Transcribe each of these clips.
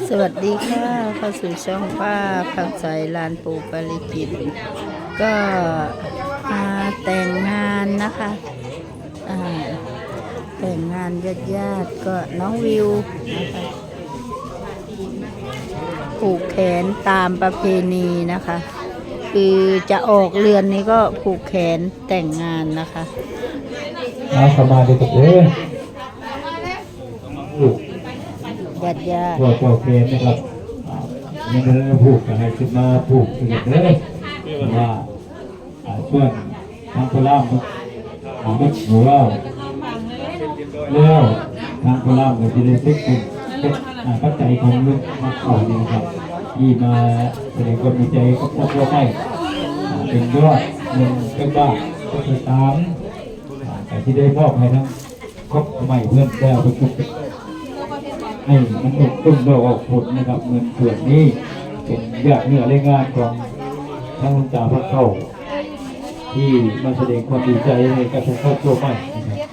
สวัสดีค่ะ เข้าสู่ช่องป้าคำใส ลานปู่ปาริจิต ก็มาแต่งงานนะคะ อ่า แต่งงานญาติๆ ก็น้องวิวนะคะ ผูกแขนตามประเพณีนะคะ คือจะออกเรือนนี้ก็ผูกแขนแต่งงานนะคะ เอา เข้ามาเด้อครับเด้อ ญาติๆ พ่อ พ่อแขนนะครับ อ่า ยังบ่ทันได้ผูก ก็ให้ขึ้นมาผูกเด้อ เพราะว่า อ่า ส่วนทางพระราม อ่า หมดหมู่เราแล้ว ทางพระรามก็สิได้เช็คเป็น เป็น อ่า ปัจจัยของเงินมาเข้านี่นะครับ ที่มาแสดงความดีใจกับครอบครัวใหม่ อ่า เป็นยอดเงินจักบาท จักสตางค์ อ่า ก็สิได้มอบให้ทั้ง ครอบครัวใหม่เพิ่นได้เอาไปปลูก ให้มันออกต้นดอกออกผลนะครับ เงินส่วนนี้เป็นหยาดเหงื่อแรงงานของทั้งหลวงตาพระเข้า ที่มาแสดงความดีใจให้กับทางครอบครัวใหม่นะครับ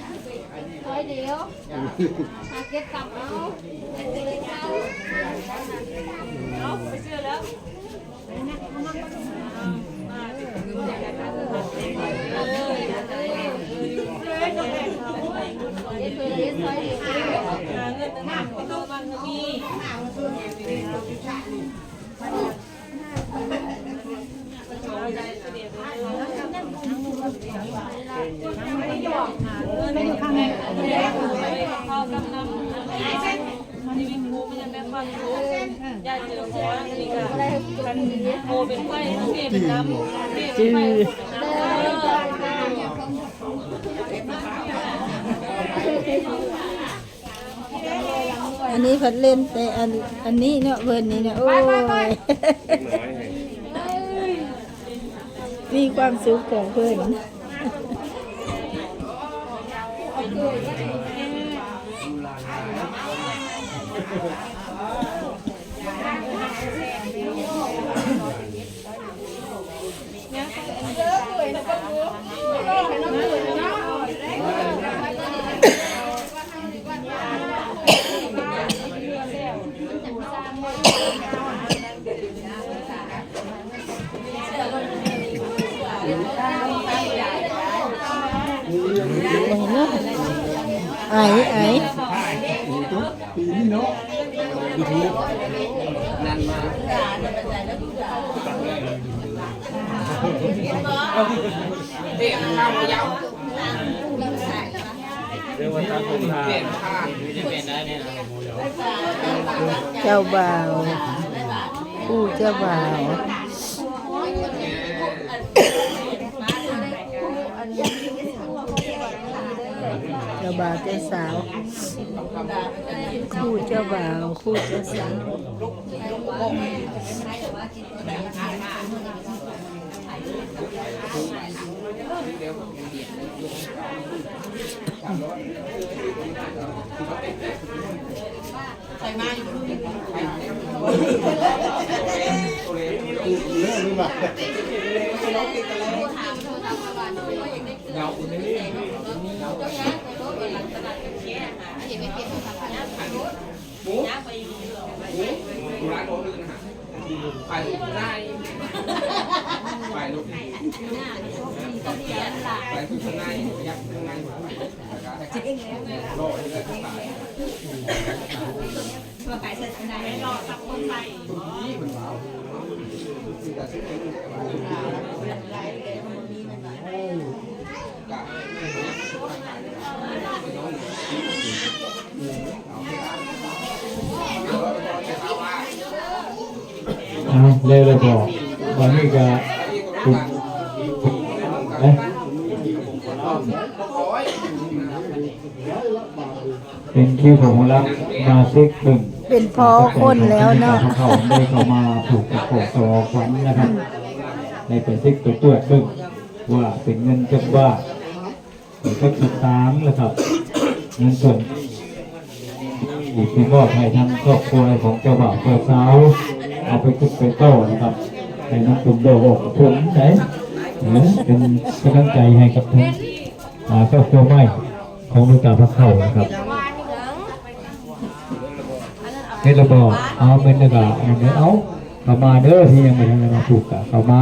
อันนี้เพิ่นเล่นแต่อัน อันนี้เนาะ เพิ่นนี่เนาะ โอ้ย มีความสุขของเพิ่น ไอ ไอ เจ้าบ่าว คู่เจ้าบ่าว เจ้าบ่าวเจ้าสาว คู่เจ้าบ่าว คู่เจ้าสาว เอา แล้ว แล้วก็ บัดนี้ก็ เอ๊ะ เป็นคิวของหมอลำมาเช็คเบิ่ง เป็นพ่อคนแล้วเนาะ เขาได้เข้ามาผูกกับของต่อขวัญนะครับ ให้ไปเช็คไปตรวจเบิ่งว่าเป็นเงินจักบาท เป็นจักสตางค์นะครับ เงินส่วนที่มอบให้ทางครอบครัวของเจ้าบ่าวเจ้าสาว เอาไปเก็บไปต่อนะครับ ให้มันเป็นดอกออกผลได้ เออ เป็นกำลังใจให้กับทาง อ่า ครอบครัวใหม่ของหลวงตาพระเข้านะครับ เ ເຮັດແລ້ວບໍ່? ເອົາ ເປັນແລ້ວກໍ ເອົາ ເຂົ້າມາເດີ ທີ່ຍັງບໍ່ທັນໄດ້ມາຜູກ ກໍເຂົ້າມາ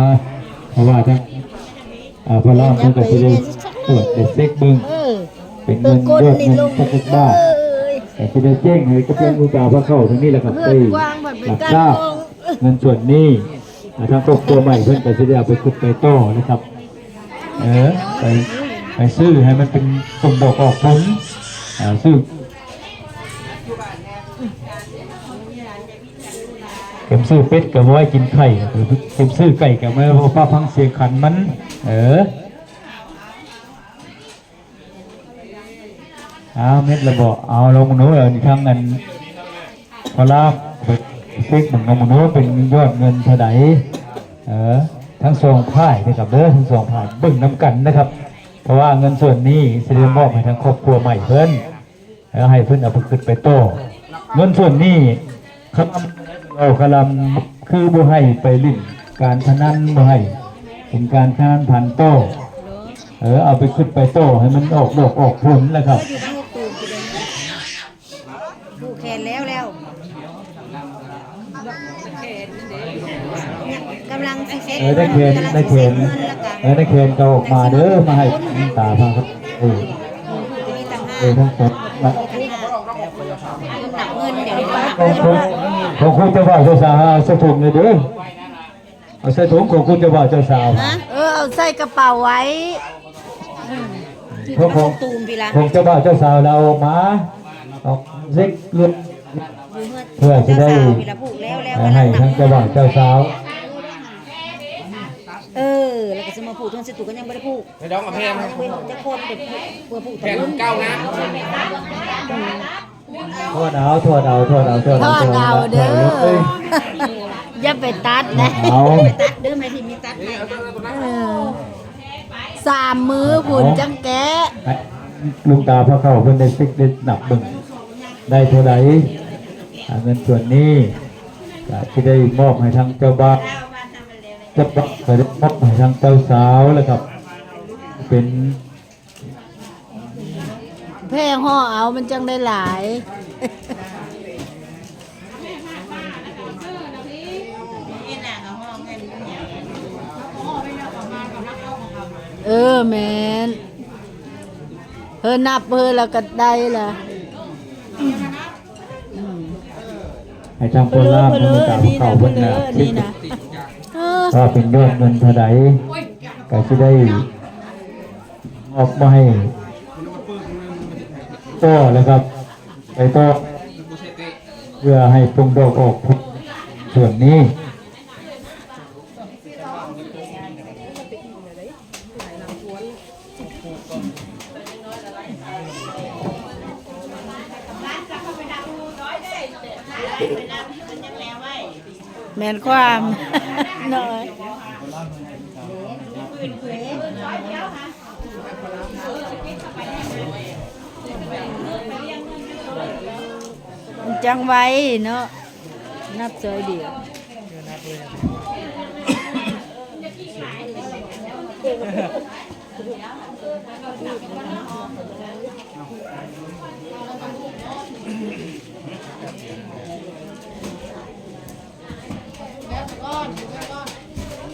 ເພາະວ່າທາງ ອ່າ ພໍ່ລາມເພິ່ນກໍຊິໄດ້ກວດໄດ້ເຊັກເບິ່ງ ເອີ ເປັນເງິນ ເອີ ກົດ ຍອດເງິນ ນີ້ລົງ ຈັກບາດ ເອີຍ ກໍຊິໄດ້ແຈ້ງໃຫ້ກັບທາງລູກຄ້າພາເຂົ້າທາງນີ້ແຫຼະຄັບ ເອີ ໄດ້ຮັບຊາບເງິນສ່ວນນີ້ ອ່າ ທາງຄອບຄົວໃໝ່ເພິ່ນກໍຊິໄດ້ເອົາໄປຄິດໄປຕໍ່ນະຄັບ ເອີ ໄປ ໄປຊື້ໃຫ້ມັນເປັນສົມດອກອອກຜົນ ອ່າ ຊື້ ເຂັມຊື້ເປັດກໍບໍ່ໄວ້ກິນໄຂ່ ເຂັມຊື້ໄກ່ກໍບໍ່ໄວ້ຟັງສຽງຂັນມັນ ເອີ ອ້າວ ເມັດລະບໍ່? ເອົາ ລອງເບິ່ງດູ ເອີ ທາງອັນ ພໍ່ລາມ ເຊັກເບິ່ງເນາະ ເບິ່ງດູເປັນຍອດເງິນເທົ່າໃດ ເອີ ທັງສອງຝ່າຍເດີຄັບເດີ ທັງສອງຝ່າຍເບິ່ງນຳກັນນະຄັບ ເພາະວ່າເງິນສ່ວນນີ້ຊິໄດ້ມອບໃຫ້ທາງຄອບຄົວໃໝ່ເພິ່ນ ເອີ ໃຫ້ເພິ່ນເອົາໄປຄິດໄປຕໍ່ ເງິນສ່ວນນີ້ ຄະລຳ ເວົ້າຄະລຳ ຄືບໍ່ໃຫ້ໄປຫຼິ້ນການພະນັນ ບໍ່ໃຫ້ເປັນການພະນັນຜັນຕໍ່ ເອີ ເອົາໄປຄິດໄປຕໍ່ໃຫ້ມັນອອກດອກອອກຜົນນະຄັບ ຜູ້ແຂນແລ້ວແລ້ວ ກຳລັງຊິເຊັກ ເອີ ໄດ້ແຂນ ໄດ້ແຂນ ເອີ ໄດ້ແຂນກໍອອກມາເດີ ມາໃຫ້ຕາພາ ເອີ ເອີ ທັງສອງ ເງິນດຽວນີ້ ຂອງຄຸນ ຂອງຄຸນເຈົ້າບ່າວເຈົ້າສາວ ເອົາໃສ່ຖົງເລີຍເດີ ເອົາໃສ່ຖົງຂອງຄຸນເຈົ້າບ່າວເຈົ້າສາວ ຮະ? ເອີ ເອົາໃສ່ກະເປົາໄວ້ ເອີ ຂອງ ຂອງເຈົ້າບ່າວເຈົ້າສາວລະເອົາອອກມາ ເອົາເຊັກເລືອດ ເພື່ອຊິໄດ້ໃຫ້ທັງເຈົ້າບ່າວເຈົ້າສາວ ເອີ ແລ້ວກໍຊິມາຜູກ ເທື່ອນຊິຕູກກໍຍັງບໍ່ໄດ້ຜູກ ໄດ້ດອກມາແພງ ຍັງບໍ່ໄດ້ຜູກຈັກຄົນ ໄດ້ຜູກ ເພື່ອຜູກແພງເກົ່ານະ ອືມ ຖອດເອົາ ຖອດເອົາ ຖອດເອົາ ຖອດເອົາ ຖອດເອົາເດີ ຢ່າໄປຕັດນະ ເອົາ ໄປຕັດເດີ ໄມ້ທີ່ມີຕັດໃຫ້ ເອີ ສາມມື້ພຸ້ນຈັ່ງແກະ ລຸງຕາພາເຂົ້າເພິ່ນໄດ້ເຊັກໄດ້ນັບເບິ່ງ ໄດ້ເທົ່າໃດ ອ່າ ເງິນສ່ວນນີ້ກະຊິໄດ້ມອບໃຫ້ທາງເຈົ້າບ່າວ ເຈົ້າບ່າວກໍໄດ້ມອບໃຫ້ທາງເຈົ້າສາວແລ້ວຄັບ ເປັນ ແຜ່ຫໍ່ເອົາ ມັນຈັ່ງໄດ້ຫຼາຍ ເອີ ແມ່ນ ເຮີ ນັບເຮີ ແລ້ວກໍໄດ້ລະ ອືມ ໃຫ້ທາງໂຄລາດ ເພິ່ນກະເອົາເຂົ້າເພິ່ນນະ ເອີ ເພາະເປັນຍອດເງິນເທົ່າໃດ ກະຊິໄດ້ ອອກມາໃຫ້ຕໍ່ແລ້ວຄັບ ໄປຕໍ່ ເພື່ອໃຫ້ປົງດອກອອກຜົນສ່ວນນີ້ ແມ່ນຄວາມ ນ້ອຍ ມັນຈັ່ງໄວເນາະ ນັບຊອຍດຽວ.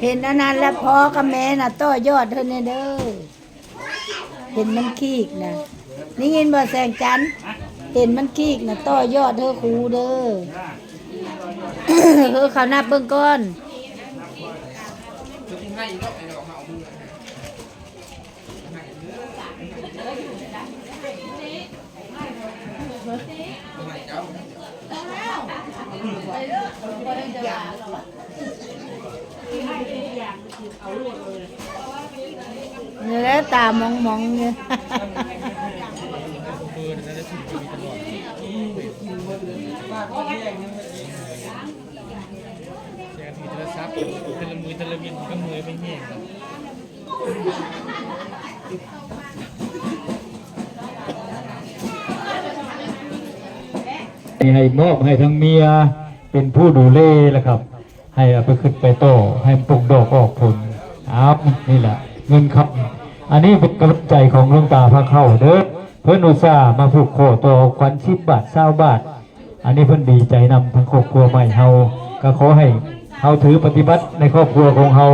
ເຫັນອັນນັ້ນແລ້ວພໍກັບແມ່ນະ ຕໍ່ຍອດເພິ່ນແດ່ເດີ. ເຫັນມັນຄີກນະ ໄດ້ຍິນບໍ່ແສງຈັນ? ເຫັນມັນຄີກນະ ຕໍ່ຍອດເດີຄູເດີ. ເອີ ເຂົານັບເບິ່ງກ່ອນ. ນີ້ແຫຼະ ຕາມອງໆຢູ່. ໂທລະສັບ ແຕ່ລະມື້ແຕ່ລະວິນກໍເມື່ອຍໄປແຮງ. ໃຫ້ມອບໃຫ້ທາງເມຍເປັນຜູ້ດູແລລະຄັບ ໃຫ້ເອົາໄປຂຶ້ນໄປຕໍ່ ໃຫ້ມັນຕົກດອກອອກຜົນ. ອ້າວ ນີ້ລະເງິນຄຳ ອັນນີ້ເປັນກຳລັງໃຈຂອງຫຼວງຕາພາເຂົ້າເດີ ເພິ່ນອຸດສ່າມາຜູກຂໍຕໍ່ຂວັນສິບບາດ ຊາວບາດ. ອັນນີ້ເພິ່ນດີໃຈນຳທາງຄອບຄົວໃໝ່ເຮົາ ກໍຂໍໃຫ້ເຮົາຖືປະຕິບັດໃນຄອບຄົວຂອງເຮົາ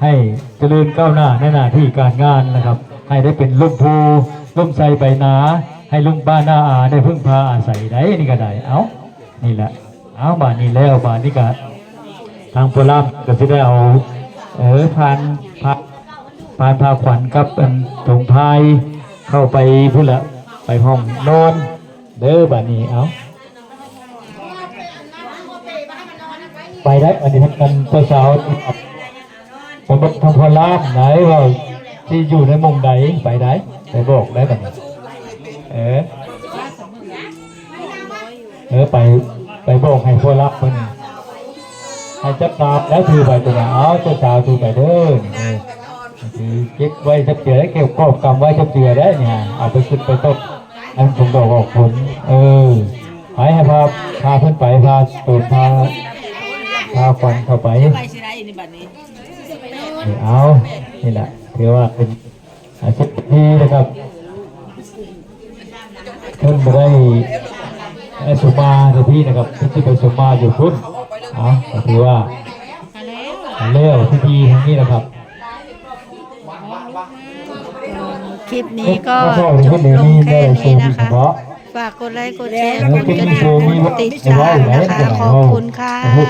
ໃຫ້ຈະເລີນກ້າວໜ້າໃນໜ້າທີ່ການງານນະຄັບ ໃຫ້ໄດ້ເປັນຮົ່ມໂພຮົ່ມໄຊໃບນາ ໃຫ້ລຸງປ້ານ້າອາໄດ້ເພິ່ງພາອາໄສໄດ້ ນີ້ກໍໄດ້ ເອົ້າ ນີ້ແຫຼະ ເອົ້າ ບາດນີ້ແລ້ວ ບາດນີ້ກໍທາງພໍ່ລາມກໍຊິໄດ້ເອົາ ເອີ ພານ ພານ ພານພາຂວັນກັບອັນຖົງພາຍເຂົ້າໄປພຸ້ນລະ ໄປຫ້ອງນອນເດີ ບາດນີ້ ເອົ້າ ໄປໄດ້ ອັນນີ້ທາງເຈົ້າສາວ ໄປເບິ່ງທາງພໍ່ລາມໄດ້ວ່າຊິຢູ່ໃນມຸມໃດ ໄປໄດ້ ໄປບອກໄດ້ບັດນີ້ ເອີ ເອີ ໄປ ໄປບອກໃຫ້ພໍ່ລາມເພິ່ນ ໃຫ້ຈັບຕາມແລ້ວຖືໄປຕົວນັ້ນ ເອົາ ເຈົ້າສາວຖືໄປເດີ ນີ້ເດີ ຖືເກັບໄວ້ຈັກເທື່ອ ເກັບກອບກຳໄວ້ຈັກເທື່ອໄດ້ນີ້ ເອົາໄປຊຸດໄປຕົກ ອັນຜົນດອກອອກຜົນ ເອີ ໄປໃຫ້ພາ ພາເພິ່ນໄປ ພາໂຕນ ພາ ພາຂວັນເຂົ້າໄປ ເອົາ ນີ້ແຫຼະ ຖືວ່າເປັນ ອ່າ ສິບປີນະຄັບ ເພິ່ນບໍ່ໄດ້ ໄດ້ສົມມາຢູ່ພີ້ນະຄັບ ເພິ່ນຊິໄປສົມມາຢູ່ພຸ້ນ ເອົາ ກໍຖືວ່າແລ້ວພິທີທາງນີ້ນະຄັບ ຄລິບນີ້ກໍຈົບລົງແຄ່ນີ້ນະຄະ ຝາກກົດໄລກົດແຊ ກົດກະດິ່ງ ກົດຕິດຕາມນະຄະ ຂອບຄຸນຄ່ະ.